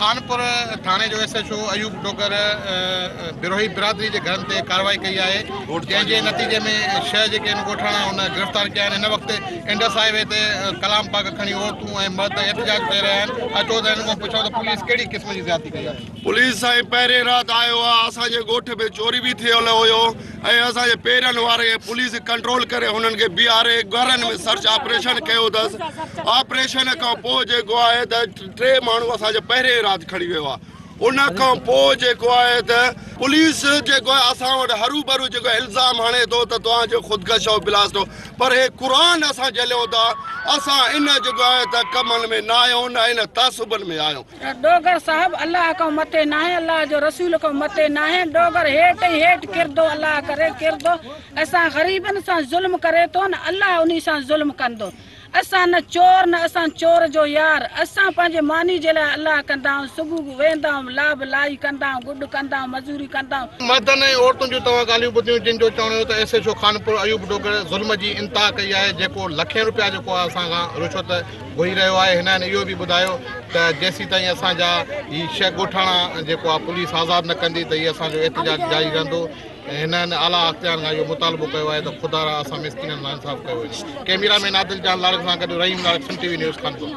خانپور ٿاڻي جو S H O Ayub Dogar Brohi برادري جي گهرن تي ڪارروائي ڪئي آهي جنهن جي نتيجي ۾ ڇهه جيڪي آهن ڳوٺاڻا ان گرفتار ڪيا آهن هن وقت انڊس هاء وي تي ڪلام پاڪ کڻي عورتون ۽ مرد احتجاج ڪري رهيا آهن اچو ته هنن کان پڇون ته پوليس ڪهڙي قسم جي زيادتي ڪئي آهي. پوليس سائين پهرين رات آيو آ اسان جي ڳوٺ ۾ چوري به ٿيل هيو ۽ اسان جي پيرن واري کي پوليس ڪنٽرول ڪري هنن کي بيهاري گهرن ۾ سرچ آپريشن ڪيو اٿس آپريشن کان پوء جيڪو آهي ته ٽي ماڻهو اسان جي پهرين رات کڻي ويو آ ان کان پوء جيڪو آهي ته پوليس جيڪو آهي اسان وٽ هروڀرو جيڪو الزام هڻي ٿو ته توهان جو خودڪش او بلاسٽ هو پر هي قرآن اسان جهليو ٿا اسان ان جيڪو آهي ته ڪمن ۾ نه آهيون نه ان تعصبن ۾ آهيون. ڏوگر صاحب الله کان مٿي ناهي الله جو رسول کان مٿي ناهي ڏوگر هيٺ ئي هيٺ ڪردو الله ڪري ڪردو اسان غريبن سان ظلم ڪري ٿو نه الله انهي سان ظلم ڪندو اسان نه چور نه اسان چور جو يار اسان پنهنجي ماني جي لاء الله ڪندا آهيون صبح ويندا آهيون لاب لائي ڪندا آهيون گڏ ڪندا آهيون مزوري ڪندا آهيون. مردن ۽ عورتن جون توهان ڳالهيون ٻڌيون جن جو چوڻ هيو ته S H O Khanpur Ayub Dogar ظلم جي انتها ڪئي آهي جيڪو لکين روپيا جيڪو آهي اسان کان رشوت گهري رهيو آهي هنن اهو به ٻڌايو ته جيسيتائين اسان جا هي ڇهه ڳوٺاڻا جيڪو آهي پوليس آزاد نه ڪندي ته هي اسان جو احتجاج جاري رهندو ۽ هنن اعليٰ اختيارن کان اهو مطالبو ڪيو آهي ته خدارا اسان مسڪينن سان انصاف ڪيو وڃي. ڪئميرا مين عادل جان لاڙڪ سان گڏ Rahim Larak Sindh T V news Khanpur.